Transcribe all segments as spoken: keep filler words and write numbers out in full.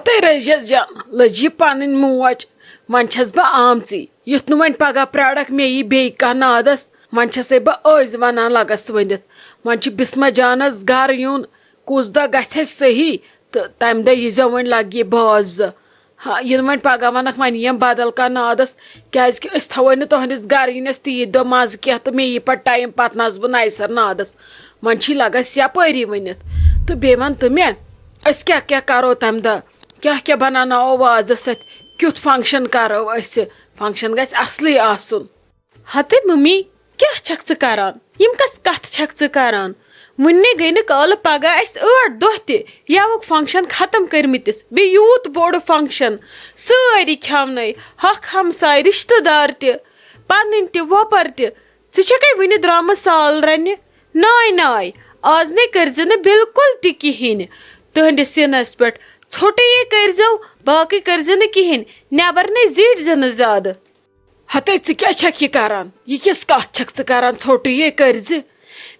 تہٕ رٔجس جان، لٔج یہِ پنٕنۍ موج۔ وۄنۍ چھَس بہٕ آمژٕے۔ یُتھ نہٕ وۄنۍ پگاہ پرٛارَکھ مےٚ یی بیٚیہِ کانٛہہ نادَس، وۄنۍ چھَسَے بہٕ أزۍ وَنان لَگَس ؤنِتھ۔ وۄنۍ چھُ بِسمہ جانَس گَرٕ یُن، کُس دۄہ گژھِ اَسہِ صحیح، تہٕ تَمہِ دۄہ ییٖزیو وۄنۍ لَگہِ یہِ باز زٕ۔ ہا، یِنہٕ وۄنۍ پگاہ وَنَکھ وۄنۍ یِم بدل کانٛہہ نادَس، کیٛازِکہِ أسۍ تھاوَے نہٕ تُہٕنٛدِس گَرٕ یِنَس تیٖتۍ دۄہ مَزٕ کینٛہہ، تہٕ مےٚ یی پَتہٕ ٹایم، پَتہٕ نَسہٕ بہٕ نَیہِ سَرٕ نادَس۔ وۄنۍ چھی لَگَس یَپٲری ؤنِتھ۔ تہٕ بیٚیہِ وَن تہٕ مےٚ، أسۍ کیٛاہ کیٛاہ کَرو تَمہِ دۄہ؟ کیٛاہ کیٛاہ بناوناوو وازس سۭتۍ؟ کیُتھ function کرو أسۍ؟ Function گژھِ اصلٕے آسُن۔ ہتے ممی، کیٛاہ چھکھ ژٕ کران؟ یِم کس کتھ چھکھ ژٕ کران؟ وُنہِ گٔے نہٕ کالہٕ پگاہ اَسہِ ٲٹھ دۄہ تہِ یَوُک function ختم کٔرمٕتِس، بیٚیہِ یوٗت بوٚڑ function، سٲری کھٮ۪ونٲے، حق ہمساے، رشتہٕ دار تہِ، پنٕنۍ تہِ، وۄپر تہِ۔ ژٕ چھکھے وُنہِ درامٕژ سال رننہِ؟ ناے ناے، آز نے کٔرزِ نہٕ بالکل تہِ کِہینۍ۔ تُہنٛدِس سِنس پٮ۪ٹھ ژھوٚٹٕے یے کٔرزیو، باقٕے کٔرزِ نہٕ کِہینۍ، نٮ۪بر نے زیٖٹھزِ نہٕ زیادٕ۔ ہتے، ژٕ کیٛاہ چھکھ یہِ کران؟ یہِ کِژھ کتھ چھکھ ژٕ کران، ژھوٚٹٕے یے کٔرزِ؟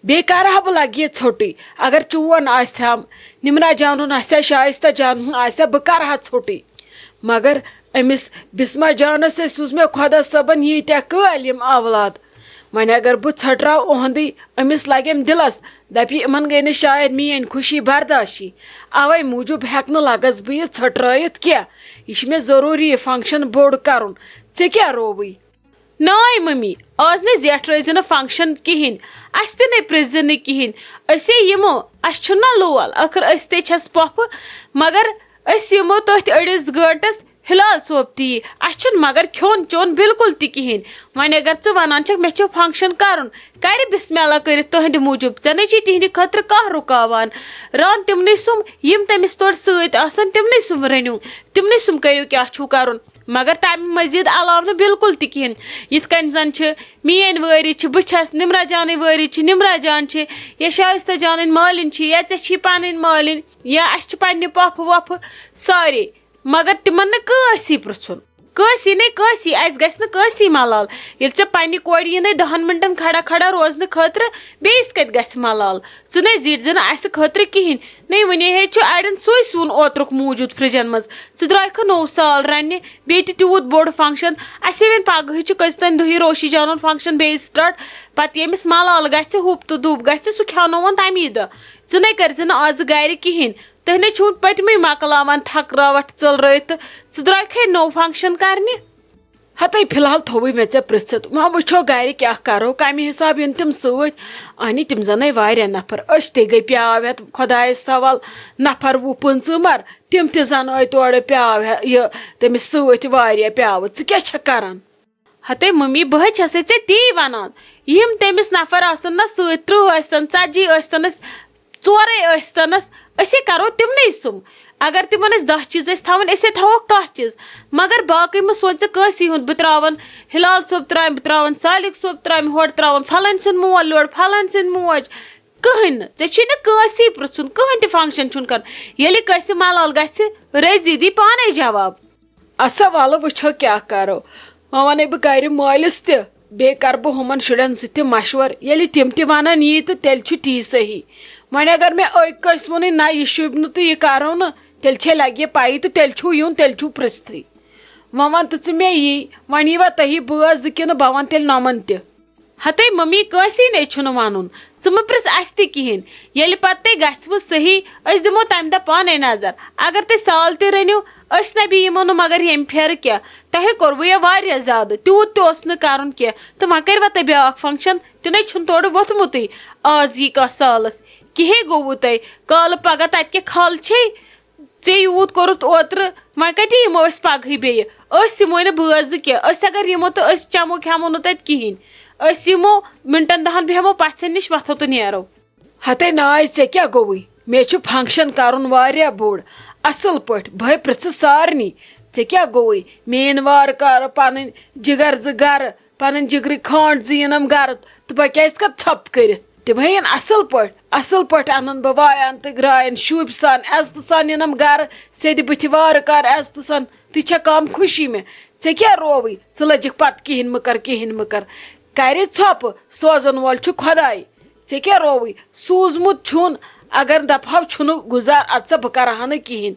بیٚیہِ کرٕ ہا بہٕ لگہِ یہِ ژھوٚٹٕے۔ اگر چون آسہِ ہا، نمرہ جانُن آسہِ ہا، شایستہ جانُن آسہِ ہا، بہٕ کرٕ ہا ژھوٚٹٕے۔ مگر أمِس بسمہ جانس سۭتۍ سوٗز مےٚ خۄدا صٲبن ییٖتیٛاہ کٲلۍ یِم اولاد۔ وۄنۍ اگر بہٕ ژھٔٹراو اُہُنٛدُے، أمِس لگٮ۪م دِلس، دپہِ، یِمن گٔے نہٕ شاید میٲنۍ خوشی برداشی، اوے موٗجوٗب ہٮ۪کہٕ نہٕ لگس بہٕ یہِ ژھٔٹرٲیِتھ کینٛہہ۔ یہِ چھُ مےٚ ضروٗری یہِ function بوٚڑ کرُن۔ ژےٚ کیٛاہ رووٕے؟ ناے ممی، آز نے زیٹھرٲوزِ نہٕ function کِہینۍ، اسہِ تہِ نے پرژھزِ نہٕ کِہینۍ۔ أسے یِمو، اسہِ چھُنہ لول، ٲخٕر أسۍ تے چھس پۄپھٕ۔ مگر أسۍ یِمو تٔتھۍ أڑِس گٲنٹس، ہلال صٲب تہِ یی۔ اسہِ چھُنہٕ مگر کھیوٚن چیوٚن بالکل تہِ کِہینۍ۔ وۄنۍ اگر ژٕ ونان چھکھ مےٚ چھُ function کرُن، کرِ بسم اللہ کٔرِتھ تُہنٛدِ موٗجوٗب، ژےٚ نے چھُے تِہنٛدِ خٲطرٕ کانٛہہ رُکاوان۔ ران تِمنٕے سُم، یِم تٔمِس تورٕ سۭتۍ آسن، تِمنٕے سُم رٔنِو، تِمنٕے سُم کٔرِو کیٛاہ چھُو کرُن۔ مگر تَمہِ مٔزیٖد علاوٕ نہٕ بالکل تہِ کِہیٖنۍ۔ یِتھ کٔنۍ زَن چھِ میٛٲنۍ وٲرۍ چھِ، بہٕ چھَس، نِمرا جانٕنۍ وٲرۍ چھِ، نِمرا جان چھِ، یا شایستہ جانٕنۍ مٲلِنۍ چھِ، یا ژےٚ چھی پَنٕنۍ مٲلِنۍ، یا اَسہِ چھِ پنٛنہِ پۄپھٕ وۄپھٕ سارے۔ مگر تِمَن نہٕ کٲنٛسی پِرٛژھُن، کٲنٛسی نَے کٲنٛسی، اَسہِ گژھِ نہٕ کٲنٛسی ملال۔ ییٚلہِ ژےٚ پنٛنہِ کورِ یِنَے دَہَن مِنٹَن کھڑا کھڑا روزنہٕ خٲطرٕ، بیٚیِس کَتہِ گژھِ ملال؟ ژٕ نَے زیٖٹھ زِ نہٕ اَسہِ خٲطرٕ کِہیٖنۍ۔ نَے وٕنہِ ہے چھُ اَڑٮ۪ن سُے سیُن اوترُک موٗجوٗد فرٛجَن منٛز۔ ژٕ درٛایکھٕ نوٚو سال رَننہِ، بیٚیہِ تہِ تیوٗت بوٚڑ function۔ اَسے وۄنۍ پگہٕے چھُ کٔژِ تانۍ دۄہہِ روشی جانُن function بیٚیہِ start۔ پتہٕ ییٚمِس ملال گژھِ، ہُپ تہٕ دُپ گژھِ، سُہ کھیٛاونووُن تَمی دۄہ۔ ژٕ نے کٔرزِ نہٕ آزٕ گرِ کِہیٖنۍ۔ تُہۍ نے چھِو پٔتمٕے مۄکلاوان تھکراوٹھ ژٔلرٲوِتھ تہٕ ژٕ درٛایکھے نوٚو function کرنہِ۔ ہتے فی الحال تھووُے مےٚ ژےٚ پرٛژھِتھ، وۄنۍ وٕچھو گرِ کیٛاہ کرو، کمہِ حساب یِن تِم سۭتۍ۔ اہنی، تِم زن آے واریاہ نفر، أسۍ تہِ گٔے پیاو ہٮ۪تھ خۄدایس حوال، نفر وُہ پٕنٛژٕہ مر، تِم تہِ زن آے تورٕ پیاو ہٮ۪-، یہِ تٔمِس سۭتۍ واریاہ پیاوٕ۔ ژٕ کیٛاہ چھکھ کران؟ ہتے ممی، بہٕ حظ چھسے ژےٚ تی ونان، یِم تٔمِس نفر آسن نہ سۭتۍ، ترٕٛہ ٲسۍتن، ژتجی ٲسۍتنس، ژورے ٲسۍتنس، أسے کرو تِمنٕے سُم۔ اگر تِمن أسۍ دَہ چیٖز ٲسۍ تھاوٕنۍ، أسے تھاووکھ کاہ چیٖز۔ مگر باقٕے مہ سونٛچ ژٕ کٲنٛسی ہُنٛد، بہٕ ترٛاوَن ہلال صٲب ترٛامہِ، بہٕ ترٛاوَن سالِک صٲب ترٛامہِ، ہورٕ ترٛاوَن فلٲنۍ سٕنٛد مول، یورٕ فلٲنۍ سٕنٛدۍ موج۔ کٕہٕنۍ نہٕ، ژےٚ چھُے نہٕ کٲنٛسی پرٛژھُن، کٕہٕنۍ تہِ function چھُنہٕ کرُن۔ ییٚلہِ کٲنٛسہِ ملال گژھِ، رٔزی دی پانے جواب۔ اَسا وَلہٕ وٕچھو کیٛاہ کَرو۔ وۄنۍ وَنَے بہٕ گَرِ مٲلِس تہِ، بیٚیہِ کَرٕ بہٕ ہُمَن شُرٮ۪ن سۭتۍ تہِ مَشوَر۔ ییٚلہِ تِم تہِ وَنَن یی تہٕ تیٚلہِ چھُ تی صحیح۔ وۄنۍ اگر مےٚ أکۍ کٲنٛسہِ ووٚنُے، نہ، یہِ شوٗبہِ نہٕ تہٕ یہِ کَرو نہٕ، تیٚلہِ چھے لَگہِ یہِ پَیی تہٕ تیٚلہِ چھُو یُن، تیٚلہِ چھُو پِرٛژھتھٕے۔ وۄنۍ وَن تہٕ ژٕ مےٚ یی، وۄنۍ ییٖوا تۄہہِ بٲژ زٕ کِنہٕ بہٕ وَنہٕ تیٚلہِ نۄمَن تہِ؟ ہتے ممی، کٲنٛسی نے چھُنہٕ وَنُن۔ ژٕ مہٕ پرٛژھ اَسہِ تہِ کِہیٖنۍ۔ ییٚلہِ پَتہٕ تۄہہِ گژھِوٕ صحیح، أسۍ دِمو تَمہِ دۄہ پانَے نظر۔ اگر تُہۍ سال تہِ رٔنِو، أسۍ نہ بیٚیہِ یِمو نہٕ مگر ییٚمہِ پھیرٕ کینٛہہ۔ تۄہہِ کوٚروٕ یہِ واریاہ زیادٕ، تیوٗت تہِ اوس نہٕ کَرُن کینٛہہ۔ تہٕ وۄنۍ کٔرِوا تُہۍ بیٛاکھ function؟ تہِ نے چھُنہٕ تورٕ ووٚتھمُتٕے آز یی کانٛہہ سالَس۔ کِہے گوٚوُ تۄہہِ؟ کالہٕ پَگاہ تَتہِ کیٛاہ خال چھے؟ ژےٚ یوٗت کوٚرُتھ اوترٕ، وۄنۍ کَتہِ یِمو أسۍ پَگہٕے بیٚیہِ؟ أسۍ یِموے نہٕ بٲژ زٕ کینٛہہ۔ أسۍ اگر یِمو تہٕ أسۍ چَمو کھٮ۪مو نہٕ تَتہِ کِہیٖنۍ۔ أسۍ یِمو مِنٹَن دَہَن بیٚہمو پَژھٮ۪ن نِش، وۄتھو تہٕ نیرو۔ ہتے ناے، ژےٚ کیٛاہ گوٚوُے؟ مےٚ چھُ function کَرُن واریاہ بوٚڑ، اَصٕل پٲٹھۍ۔ بہٕ ہے پِرٛژھٕ سارنٕے، ژےٚ کیٛاہ گوٚوُے؟ مےٚ یِن وارٕ کارٕ پَنٕنۍ جِگر زٕ گَرٕ، پنٕنۍ جِگرٕکۍ کھانٛٹ زٕ یِنم گرٕ، تہٕ بہٕ کیٛازِ کرٕ ژھۄپہٕ کٔرِتھ؟ تِم ہے یِن اصل پٲٹھۍ، اصل پٲٹھۍ انن بہٕ وایان تہٕ گراین شوٗبۍ سان، عزتہٕ سان یِنم گرٕ، سیٚدِ بٕتھِ وارٕ کارٕ عزتہٕ سان۔ تہِ چھےٚ کم خوشی مےٚ۔ ژےٚ کیٛاہ رووٕے؟ ژٕ لٔجِکھ پتہٕ کِہیٖنۍ مہٕ کر، کِہیٖنۍ مہٕ کر۔ کرِ ژھۄپہٕ، سوزن وول چھُ خۄداے۔ ژےٚ کیٛاہ رووُے؟ سوٗزمُت چھُن، اگر دپہو چھُنہٕ گُزار، اَدٕ سا بہٕ کرٕ ہا نہٕ کِہیٖنۍ۔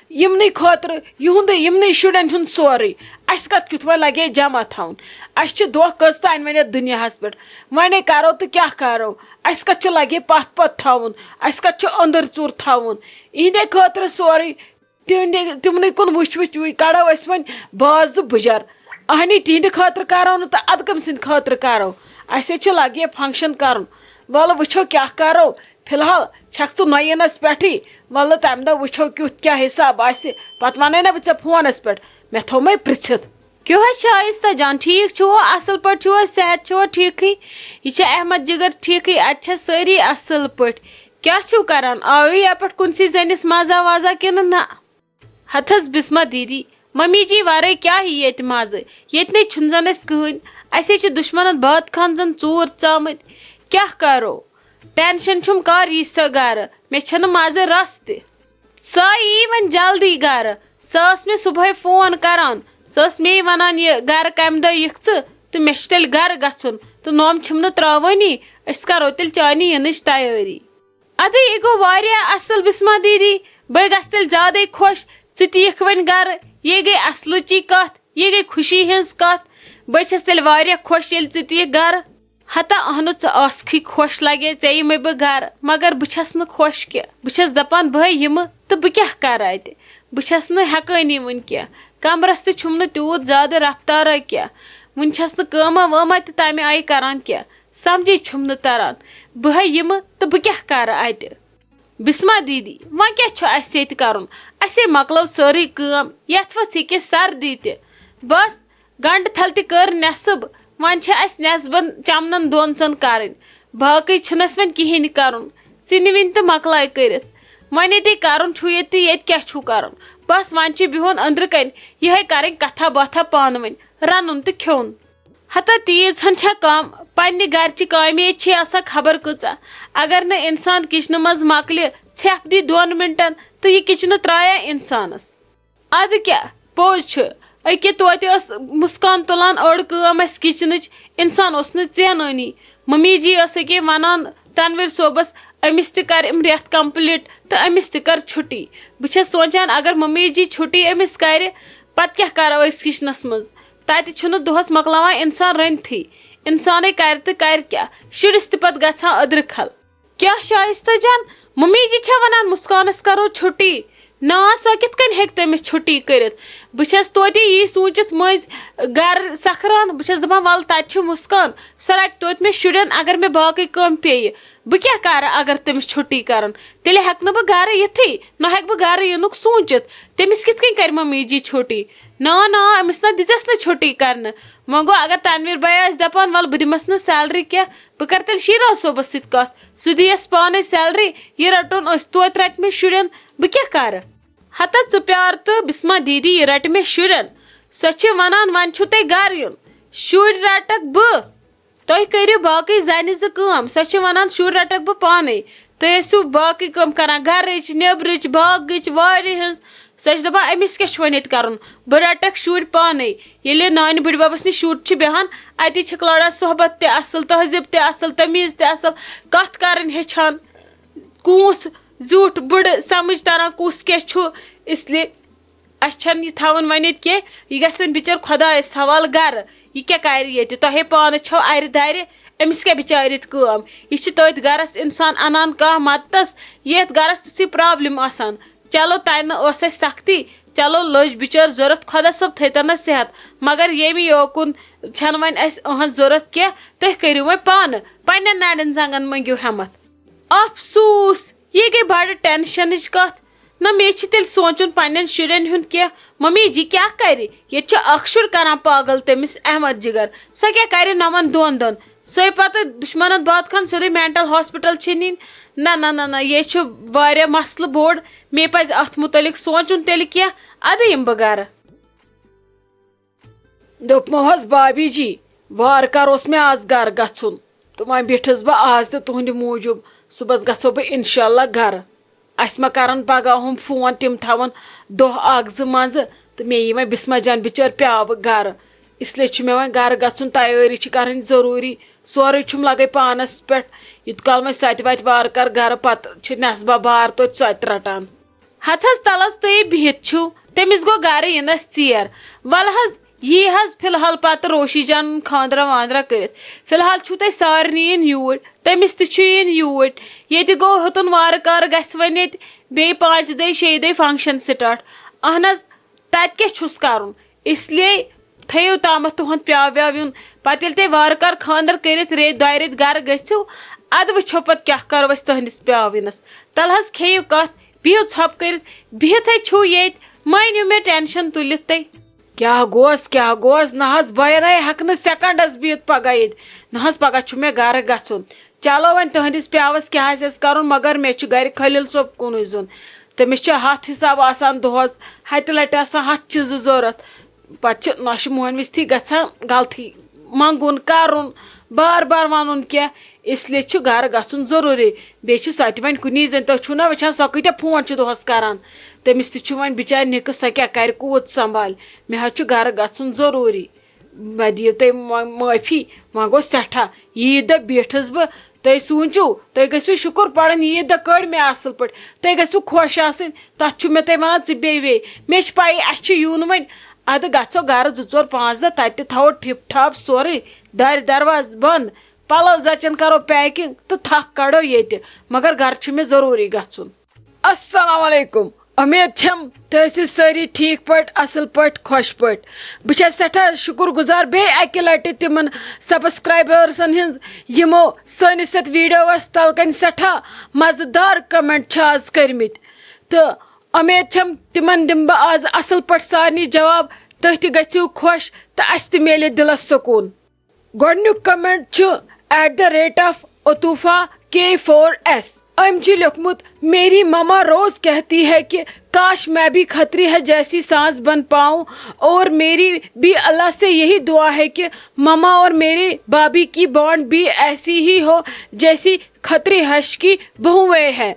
یِمنٕے خٲطرٕ، یِہُنٛدُے، یِمنٕے شُرٮ۪ن ہُنٛد سورُے۔ اَسہِ کَتھ کیُتھ وۄنۍ لگے جمع تھاوُن؟ اَسہِ چھِ دۄہ کٔژ تانۍ وۄنۍ یَتھ دُنیاہَس پٮ۪ٹھ۔ وۄنۍ کَرو تہٕ کیٛاہ کَرو؟ اَسہِ کَتھ چھُ لگے پَتھ پَتھ تھاوُن؟ اَسہِ کَتھ چھُ أنٛدٕر ژوٗر تھاوُن؟ یِہِنٛدے خٲطرٕ سورُے۔ تِہنٛدِ، تِمنٕے کُن وٕچھ وٕچھ وٕچھ کڑو أسۍ وۄنۍ باز زٕ بُجر۔ اہنی تِہنٛدِ خٲطرٕ کرو نہٕ تہٕ ادٕ کٔمۍ سٕنٛدِ خٲطرٕ کرو؟ اَسہِ حظ چھِ لگہِ function کرُن۔ وَلہٕ وٕچھو کیٛاہ کرو۔ فی الحال چھکھ ژٕ نۄینس پٮ۪ٹھٕے۔ وَلہٕ تَمہِ دۄہ وٕچھو کیُتھ کیٛاہ حساب آسہِ۔ پتہٕ وَنے نہ بہٕ ژےٚ فونس پٮ۪ٹھ۔ مےٚ تھوٚو مَے پرٛژھِتھ۔ کیٛاہ حظ شایستہ جان، ٹھیٖک چھُوا؟ اصل پٲٹھۍ چھُوا؟ صحت چھُوا ٹھیٖکھٕے؟ یہِ چھا احمد جگر ٹھیٖکھٕے؟ اَتہِ چھا سٲری اصل پٲٹھۍ؟ کیٛاہ چھِو کران؟ آوٕ یَپٲٹھۍ کُنسٕے زٔنِس مزہ وزہ کِنہٕ نہ؟ ہتہٕ حظ بسمہ دیدی، ممی جی ورٲے کیٛاہ یی ییٚتہِ مزٕ؟ ییٚتہِ نے چھُنہٕ زن اَسہِ کٕہٕنۍ۔ اَسے چھِ دُشمنن بٲتھ خان زن ژوٗر ژامٕتۍ۔ کیٛاہ کرو؟ ٹینشن چھُم، کر یی سۄ گرٕ؟ مےٚ چھَنہٕ مزٕ رژھ تہِ۔ سۄ یی وۄنۍ جلدی گرٕ۔ سۄ ٲس مےٚ صبحٲے فون کران۔ سۄ ٲس مے ونان، یہِ گرٕ کمہِ دۄہ یِکھ ژٕ؟ تہٕ مےٚ چھُ تیٚلہِ گرٕ گژھُن۔ تہٕ نوم چھِم نہٕ ترٛاوٲنی۔ أسۍ کرو تیٚلہِ چانی یِنٕچ تیٲری۔ ادٕ یہِ گوٚو واریاہ اصل بسمہ دیدی۔ بہٕ گژھٕ تیٚلہِ زیادَے خۄش۔ ژٕ تہِ یِکھ وۄنۍ گرٕ۔ یہِ گٔے اصلٕچی کتھ۔ یہِ گٔے خوشی ہٕنٛز کتھ۔ بہٕ چھَس تیٚلہِ واریاہ خۄش ییٚلہِ ژٕ تہِ یِکھ گرٕ۔ ہتا اہنُ، ژٕ آسکھٕے خۄش لگے ژےٚ یِمے بہٕ گرٕ، مگر بہٕ چھَس نہٕ خۄش کینٛہہ۔ بہٕ چھَس دپان بہٕ یِمہٕ تہٕ بہٕ کیٛاہ کرٕ اتہِ؟ بہٕ چھَس نہٕ ہٮ۪کٲنی وٕنہِ کینٛہہ۔ کمرس تہِ چھُم نہٕ تیوٗت زیادٕ رفتارا کینٛہہ۔ وٕنہِ چھَس نہٕ کٲمہ وٲمہ تہِ تمہِ آیہِ کران کینٛہہ۔ سمجھے چھُم نہٕ تران۔ بہٕ ہے یِمہٕ تہٕ بہٕ کیٛاہ کرٕ اتہِ؟ بسمہ دیدی، وۄنۍ کیٛاہ چھُ اسہِ ییٚتہِ کرُن؟ اسے مۄکلٲو سٲرٕے کٲم، یتھ ؤژھ ییٚکیٛاہ سردی تہِ۔ بس، گنڈٕ تھل تہِ کٔر نٮ۪صٕب، وۄنۍ چھِ اسہِ نٮ۪صبن چمنن دۄن ژۄن کرٕنۍ۔ باقٕے چھُنہٕ اسہِ وۄنۍ کِہیٖنۍ کرُن۔ ژِنہِ وِنہِ تہٕ مۄکلایہِ کٔرِتھ۔ وۄنۍ ییٚتے کرُن چھُ ییٚتہِ تہٕ ییٚتہِ کیٛاہ چھُو کرُن؟ بس، وۄنۍ چھِ بِہُن أنٛدرٕ کنہِ، یِہے کرٕنۍ کتھا باتھا پانہٕ ؤنۍ۔ رنُن تہٕ کھیوٚن۔ ہتا تیٖژ ہن چھا کم، پننہِ گرچہِ کامے چھے آسان خبر کۭژاہ۔ اگر نہٕ انسان کچنہٕ منٛز مۄکلہِ، ژھٮ۪پھ دی دۄن منٹن تہٕ یہِ کچنہٕ ترایہ انسانس۔ ادٕ کیٛاہ، پوٚز چھُ۔ أکہِ توتہِ ٲس مسکان تُلان أڑ کٲم اسہِ کچنٕچ، انسان اوس نہٕ ژینٲنی۔ ممی جی ٲس أکے ونان تنویر صٲبس، أمِس تہِ کر یِم رٮ۪تھ complete تہٕ أمِس تہِ کر چھُٹی۔ بہٕ چھس سونچان، اگر ممی جی چھُٹی أمِس کرِ، پتہٕ کیٛاہ کرو أسۍ کچنس منٛز؟ تتہِ چھُنہٕ دۄہس مۄکلاوان انسان رٔنتھٕے۔ انسانٕے کرِ تہٕ کرِ کیٛاہ؟ شُرِس تہِ پتہٕ گژھان أدرٕ کھل۔ کیٛاہ شایستہ جان، ممی جی چھا ونان مسکانس کرو چھُٹی؟ نا، سۄ کِتھ کٔنۍ ہیٚکہِ تٔمِس چھُٹی کٔرِتھ؟ بہٕ چھَس توتہِ یی سوٗنٛچِتھ مٔنٛزۍ گرٕ سکھران، بہٕ چھَس دَپان، وَلہٕ تَتہِ چھِ مسکان، سۄ رَٹہِ توتہِ مےٚ شُرٮ۪ن، اگر مےٚ باقٕے کٲم پیٚیہِ۔ بہٕ کیٛاہ کَرٕ اگر تٔمِس چھُٹی کَرَن؟ تیٚلہِ ہٮ۪کہٕ نہٕ بہٕ گرٕ یِتھٕے، نہ ہٮ۪کہٕ بہٕ گرٕ یِنُک سوٗنٛچِتھ۔ تٔمِس کِتھ کٔنۍ کَرِ ممی جی چھُٹی؟ نا، نا، أمِس نہ دِژٮ۪س نہٕ چھُٹی کَرنہٕ۔ وۄنۍ گوٚو، اگر تنویر بھائی آسہِ دَپان، وَلہٕ بہٕ دِمَس نہٕ salary کینٛہہ، بہٕ کَرٕ تیٚلہِ شیٖرو صٲبَس سۭتۍ کَتھ، سُہ دِیَس پانَے salary، یہِ رَٹُن أسۍ، توتہِ رَٹہِ مےٚ شُرٮ۪ن، بہٕ کیٛاہ کَرٕ؟ ہتا ژٕ پیار تہٕ بسمہ دیدی، یہِ رَٹہِ مےٚ شُرٮ۪ن۔ سۄ چھِ وَنان، وۄنۍ چھُو تۄہہِ گرٕ یُن، شُرۍ رَٹَکھ بہٕ۔ تُہۍ کٔرِو باقٕے زَنہِ زٕ کٲم، سۄ چھِ وَنان، شُرۍ رَٹَکھ بہٕ پانَے۔ تُہۍ ٲسِو باقٕے کٲم کَران، گَرٕچ، نیٚبرٕچ، باغٕچ، وارِ ہٕنٛز۔ سۄ چھِ دَپان، أمِس کیٛاہ چھُ وۄنۍ ییٚتہِ کَرُن؟ بہٕ رَٹَکھ شُرۍ پانَے۔ ییٚلہِ نانہِ بٕڈِبَبَس نِش شُرۍ چھِ بیٚہان، اَتی چھِکھ لَڑان، صحبت تہِ اَصٕل، تہذیٖب تہِ اَصٕل، تمیٖز تہِ اَصٕل، کَتھ کَرٕنۍ ہیٚچھان۔ کونٛژھ زیُٹھ بٕڑٕ سمجھ تران کُس کیٛاہ چھُ۔ اس لیے اَسہِ چھَنہٕ یہِ تھاوُن وۄنۍ ییٚتہِ کینٛہہ، یہِ گژھِ وۄنۍ بِچٲر خۄدایَس حوالہٕ گرٕ۔ یہِ کیٛاہ کَرِ ییٚتہِ؟ تۄہے پانَس چھَو اَرِ دَرِ، أمِس کیٛاہ بِچارِ ییٚتہِ کٲم؟ یہِ چھِ تٔتھۍ گرَس اِنسان اَنان کانٛہہ مَدتَس، یَتھ گرَس تہِ چھِ problem آسان۔ چلو، تَتہِ نہٕ ٲس اَسہِ سختی، چلو، لٔج بِچٲر ضوٚرَتھ، خۄدا صٲب تھٲیتَن نَس صحت۔ مگر ییٚمہِ یوکُن چھَنہٕ وۄنۍ اَسہِ أہٕنٛز ضوٚرَتھ کینٛہہ، تُہۍ کٔرِو وۄنۍ پانہٕ، پنٛنٮ۪ن نَرٮ۪ن زنٛگَن مٔنٛگِو ہٮ۪مَتھ۔ افسوٗس، یہِ گٔے بڑٕ ٹینشنٕچ کتھ۔ نہ، مےٚ چھِ تیٚلہِ سونٛچُن پننٮ۪ن شُرٮ۪ن ہُنٛد کینٛہہ۔ ممی جی کیٛاہ کرِ؟ ییٚتہِ چھُ اکھ شُر کران پاگل تٔمِس احمد جگر۔ سۄ کیٛاہ کرِ نَمن دۄن دۄن؟ سۄے پتہٕ دُشمنن بٲتھ خان سیوٚدُے mental hospital چھِ نِنۍ۔ نہ، نہ، نہ، نہ، یے چھُ واریاہ مسلہٕ بوٚڑ۔ مےٚ پزِ اتھ مُتعلق سونٛچُن تیٚلہِ کینٛہہ۔ ادٕ یِمہٕ بہٕ گرٕ۔ دوٚپمو حظ، بابی جی، وارٕ کارٕ اوس مےٚ آز گرٕ گژھُن، تہٕ وۄنۍ بیٖٹھٕس بہٕ آز تہِ تُہنٛدِ موٗجوٗب۔ صُبحس گژھو بہٕ انشاءاللہ گرٕ۔ اسہِ ما کرن پگاہ ہُم فون، تِم تھاون دۄہ اکھ زٕ منٛزٕ، تہٕ مےٚ یی وۄنۍ بسمہ جان بِچٲر پیٛاوٕ گرٕ۔ اس لیے چھُ مےٚ وۄنۍ گرٕ گژھُن، تیٲری چھِ کرٕنۍ ضروٗری۔ سورُے چھُم لگے پانس پٮ۪ٹھ۔ یوٗت کال وۄنۍ سۄ تہِ واتہِ وارٕ کارٕ گرٕ، پتہٕ چھِ نٮ۪صبہ بار توتہِ سۄ تہِ رٹان۔ ہتہٕ حظ تلس تہٕ بِہِتھ چھُ، تٔمِس گوٚو گرٕ یِنس ژیر۔ ولہٕ حظ، یی حظ فی الحال پتہٕ روشی جانُن خانٛدرا وانٛدرا کٔرِتھ۔ فی الحال چھُو تۄہہِ سارنٕے یُن یوٗرۍ، تٔمِس تہِ چھُ یُن یوٗرۍ۔ ییٚتہِ گوٚو ہیوٚتُن وارٕ کارٕ، گژھِ وۄنۍ ییٚتہِ بیٚیہِ پانٛژِ دۄہہِ شیٚیہِ دۄہہِ function start۔ اہن حظ، تتہِ کیٛاہ چھُس کرُن؟ اس لیے تھٲیِو تامَتھ تُہُنٛد پیٛاو ویٛاو یُن۔ پتہٕ ییٚلہِ تۄہہِ وارٕ کارٕ خانٛدر کٔرِتھ ریٚتۍ دۄیہِ ریٚتۍ گرٕ گٔژھِو، ادٕ وٕچھو پتہٕ کیٛاہ کرو أسۍ تُہنٛدِس پیٛاو وِنس۔ تلہٕ حظ کھیٚیِو کتھ، بِہِو ژھۄپہٕ کٔرِتھ، بِہِتھٕے چھُو ییٚتہِ، مٲنِو مےٚ tension تُلِتھ تُہۍ۔ کیٛاہ گوس، کیٛاہ گوس؟ نہ حظ، بہٕ نے ہٮ۪کہٕ نہٕ سیکنڈس بِہِتھ پگاہ ییٚتہِ۔ نہ حظ، پگاہ چھُ مےٚ گرٕ گژھُن۔ چلو وۄنۍ تُہنٛدِس پیٛاوس کیٛاہ آسٮ۪س کرُن، مگر مےٚ چھُ گرِ خلیل صٲب کُنُے زوٚن۔ تٔمِس چھِ ہتھ حساب آسان دۄہس، ہتہِ لٹہِ آسان ہتھ چیٖزٕ ضروٗرت۔ پتہٕ چھِ نۄشہِ مۄہنوِس تھی گژھان غلطی، منٛگُن، کرُن، بار بار ونُن کینٛہہ۔ اس لیے چھُ گرٕ گژھُن ضروٗری۔ بیٚیہِ چھِ سۄ تہِ وۄنۍ کُنی زٔنۍ، تُہۍ چھِو نہ وٕچھان سۄ کۭتیٛاہ فون چھِ دۄہس کران۔ تٔمِس تہِ چھُ وۄنۍ بِچارِ نِکہٕ، سۄ کیٛاہ کرِ، کوٗت سنبھالہِ؟ مےٚ حظ چھُ گرٕ گژھُن ضروٗری۔ مےٚ دِیِو تُہۍ مۄ-، معٲفی، وۄنۍ گوٚو سٮ۪ٹھاہ۔ عیٖد دۄہ بیٖٹھٕس بہٕ، تُہۍ سوٗنٛچِو، تُہۍ گٔژھِو شُکُر پَرُن، عیٖد دۄہ کٔڑ مےٚ اَصٕل پٲٹھۍ، تُہۍ گٔژھِو خۄش آسٕنۍ۔ تَتھ چھُ مےٚ تُہۍ وَنان، ژٕ بیٚہہ وے۔ مےٚ چھِ پَیی، اَسہِ چھُ یُن وۄنۍ، اَدٕ گژھو گَرٕ زٕ ژور پانٛژھ دۄہ، تَتہِ تہِ تھاوو ٹھِپ ٹھاپ سورُے، دارِ دروازٕ بنٛد، پَلو زَچَن کَرو packing تہٕ تھَکھ کَڑو ییٚتہِ، مگر گَرٕ چھُ مےٚ ضروٗری گژھُن۔ السلام علیکم۔ اُمید چھم تُہۍ ٲسِو سٲری ٹھیٖک پٲٹھۍ، اَصٕل پٲٹھۍ، خۄش پٲٹھۍ۔ بہٕ چھَس سٮ۪ٹھاہ شُکُر گُزار بیٚیہِ اَکہِ لَٹہِ تِمَن subscribersن ہِنٛز، یِمو سٲنِس یَتھ videoس تَل کَنۍ سٮ۪ٹھاہ مَزٕدار comment چھِ آز کٔرمٕتۍ۔ تہٕ اُمید چھم تِمَن دِمہٕ بہٕ آز اَصٕل پٲٹھۍ سارنٕے جواب، تُہۍ تہِ گٔژھِو خۄش تہٕ اَسہِ تہِ میلہِ دِلَس سکوٗن۔ گۄڈٕنیُک comment چھُ at the rate of Otufa K four S۔ أمۍ چھُ لیوٚکھمُت، میری مما روز کہتی ہے کہ کاش میں بھی کھتری ہے جیسی سانس بن پاؤں، اور میری بھی اللہ سے یہی دعا ہے کہ مما اور میری بھابھی کی bond بھی ایسی ہی ہو جیسی کھتری ہش کی بہویں ہیں۔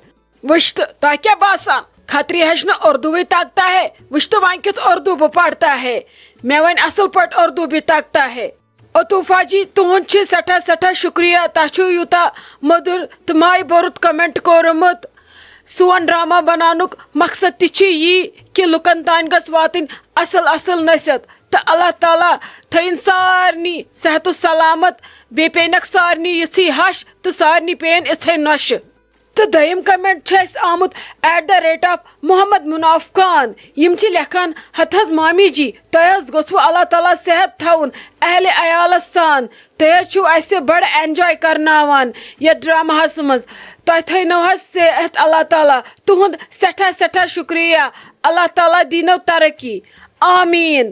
وٕچھ تہٕ، تۄہہِ کیٛاہ باسان؟ کھتری ہش نہٕ اردوٗوٕے تگتا ہے؟ وٕچھ تہٕ، وۄنۍ کیُتھ اردوٗ بہٕ پرتا ہے؟ مےٚ وۄنۍ اصل پٲٹھۍ اردوٗ بھی تگتا ہے۔ عطوفہ جی، تُہُنٛد چھُ سٮ۪ٹھاہ سٮ۪ٹھاہ شُکریہ، تۄہہِ چھُو یوٗتاہ مٔدُر تہٕ مایہِ بوٚرُت comment کوٚرمُت۔ سون ڈرامہ بناونُک مقصد تہِ چھُ یی کہِ لُکن تام گژھِ واتٕنۍ اصل اصل نصیحت۔ تہٕ اللہ تعالیٰ تھٲیِن سارنٕے صحت و سلامت، بیٚیہِ پیٚینکھ سارنٕے یِژھٕے ہش تہٕ سارنٕے پیٚیَن یِژھے نۄشہِ۔ تہٕ دوٚیِم comment چھُ اَسہِ آمُت at the rate of Mohammad مناف خان۔ یِم چھِ لیکھان، ہتہٕ حظ مامی جی، تۄہہِ حظ گوٚژھوٕ اللہ تعالیٰ صحت تھاوُن اہلِ عیالس سان۔ تُہۍ حظ چھِو اَسہِ بڑٕ enjoy کرناوان یتھ ڈراماہس منٛز۔ تۄہہِ تھٲینو حظ صحت اللہ تعالیٰ۔ تُہُنٛد سٮ۪ٹھاہ سٮ۪ٹھاہ شُکریہ۔ اللہ تعالیٰ دِنو ترقی۔ آمیٖن۔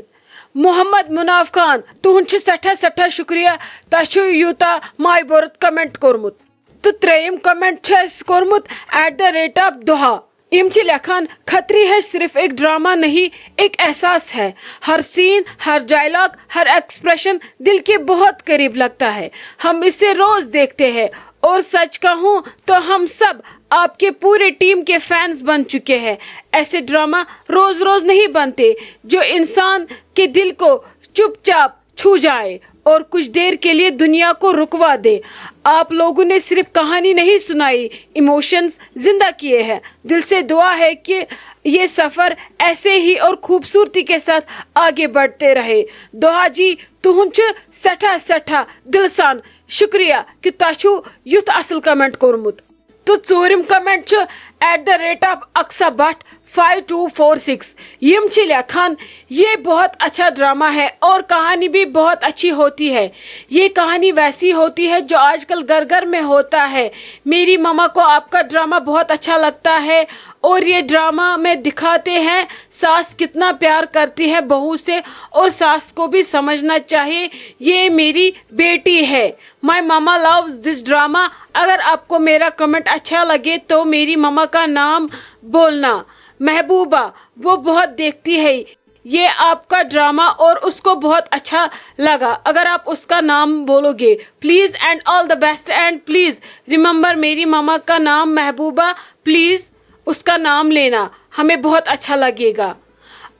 محمد مناف خان، تُہُنٛد چھُ سٮ۪ٹھاہ سٮ۪ٹھاہ شُکریہ۔ تۄہہِ چھُو یوٗتاہ مایہِ بوٚرُت comment کوٚرمُت۔ تہٕ ترٛیٚیِم comment چھُ اَسہِ کوٚرمُت at the rate of دوہا۔ یِم چھِ لیکھان، کھتری ہے صرف ایک ڈرامہ نہیں، ایک احساس ہے۔ ہر scene، ہر dialogue، ہر expression دل کے بہت قریب لگتا ہے۔ ہم اسے روز دیکھتے ہیں اور سچ کہوں تو ہم سب آپ کے پورے ٹیم کے فینس بن چکے ہیں۔ ایسے ڈرامہ روز روز نہیں بنتے جو انسان کے دل کو چپ چاپ چھو جائے اور کچھ دیر کے لیے دنیا کو رکوا دے۔ آپ لوگوں نے صرف کہانی نہیں سنائی، ایموشنز زندہ کیے ہیں۔ دل سے دعا ہے کہ یہ سفر ایسے ہی اور خوبصورتی کے ساتھ آگے بڑھتے رہے۔ دوہا جی، تُہُنٛد چھُ سٮ۪ٹھاہ سٮ۪ٹھاہ دِلہٕ سان شُکریہ کہِ تۄہہِ چھُو یُتھ اصل comment کوٚرمُت۔ تہٕ ژوٗرِم comment چھُ at the rate of Aqsa Bhat five two four six۔ یِم چھِ لیکھان، یہ بہت اچھا ڈرامہ ہے اور کہانی بھی بہت اچھی ہوتی ہے۔ یہ کہانی ویسی ہوتی ہے جو آج کل گھر گھر میں ہوتا ہے۔ میری مما کو آپ کا ڈرامہ بہت اچھا لگتا ہے اور یہ ڈرامہ میں دکھاتے ہیں ساس کتنا پیار کرتی ہے بہو سے، اور ساس کو بھی سمجھنا چاہیے یہ میری بیٹی ہے۔ My mama loves this drama۔ اگر آپ کو میرا comment اچھا لگے تو میری مما کا نام بولنا۔ محبوبہ، وہ بہت دیکھتی ہے یہ آپ کا ڈرامہ اور اس کو بہت اچھا لگا۔ اگر آپ اس کا نام بولو گے، please and all the best and please remember میری مما کا نام محبوبہ، please اس کا نام لینا، ہمیں بہت اچھا لگے گا۔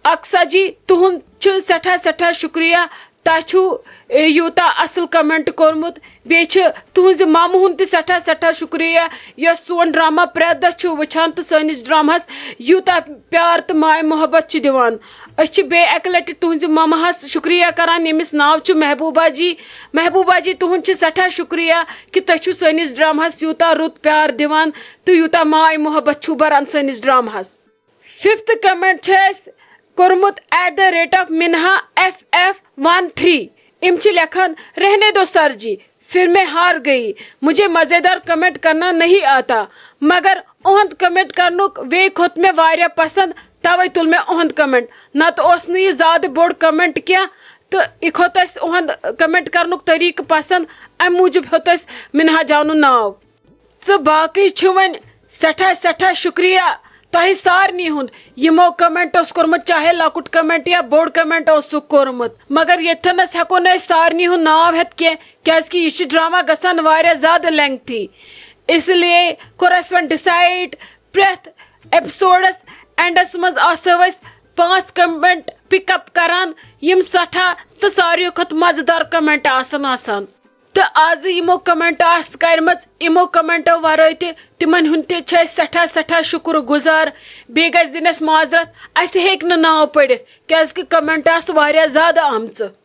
اقصا جی، تُہُنٛد چھُ سٮ۪ٹھاہ سٮ۪ٹھاہ شُکریہ، تۄہہِ چھُو، اے، یوٗتاہ اَصٕل comment کوٚرمُت۔ بیٚیہِ چھِ تُہٕنٛزِ مَمہٕ ہُنٛد تہِ سٮ۪ٹھاہ، سٮ۪ٹھاہ شُکریہ، یۄس سون drama پرٛٮ۪تھ دۄہ چھُ وٕچھان تہٕ سٲنِس dramaہَس یوٗتاہ پیار تہٕ ماے محبت چھِ دِوان۔ أسۍ چھِ بیٚیہِ اَکہِ لَٹہِ تُہٕنٛزِ مَمہٕ ہَس شُکریہ کَران، ییٚمِس ناو چھُ محبوبہ جی۔ محبوبہ جی، تُہُنٛد چھِ سٮ۪ٹھاہ شُکریہ کہِ تُہۍ چھِو سٲنِس dramaہَس یوٗتاہ رُت پیار دِوان تہٕ یوٗتاہ ماے محبت چھُو بَران سٲنِس dramaہَس۔ Fifth comment چھُ اَسہِ کوٚرمُت at the rate of Minha F F one three۔ یِم چھِ لیکھان، "رہنے دو سر جی، پھر میں ہار گئی، مجھے مزیدار comment کرنا نہیں آتا، مگر اُہُنٛد comment کرنُک way کھوٚت مےٚ واریاہ پسند، توے تُل مےٚ اُہُنٛد comment، نتہٕ اوس نہٕ یہِ زیادٕ بوٚڑ comment کینٛہہ، تہٕ یہِ کھوٚت اَسہِ اُہُنٛد comment کرنُک طریٖقہٕ پسند، امہِ موٗجوٗب ہیوٚت اَسہِ مِنہا جانُن ناو۔" تہٕ باقٕے چھُ وۄنۍ سٮ۪ٹھاہ، سٮ۪ٹھاہ شُکریہ تۄہہِ سارنٕے ہُنٛد، یِمو comment اوس کوٚرمُت، چاہے لۄکُٹ comment یا بوٚڑ comment اوسُکھ کوٚرمُت، مگر ییٚتھٮ۪نَس ہٮ۪کو نہٕ أسۍ سارنٕے ہُنٛد ناو ہٮ۪تھ کینٛہہ، کیٛازِکہِ یہِ چھُ drama گژھان واریاہ زیادٕ lengthy۔ اس لیے کوٚر اَسہِ وۄنۍ decide، پرٛٮ۪تھ episodeس endس منٛز آسو أسۍ پانٛژھ comment pick up کران، یِم سٮ۪ٹھاہ تہٕ ساروِیو کھۄتہٕ مزٕدار comment آسن آسان۔ تہٕ آزٕ یِمو comment آسہٕ کَرِمَژٕ، یِمو commentو وَرٲے تہِ، تِمَن ہُنٛد تہِ چھِ أسۍ سٮ۪ٹھاہ، سٮ۪ٹھاہ شُکُر گُزار۔ بیٚیہِ گژھِ دِنَس معذرت، اَسہِ ہیٚکۍ نہٕ ناو پٔرِتھ، کیٛازِکہِ comment آسہٕ واریاہ زیادٕ آمژٕ۔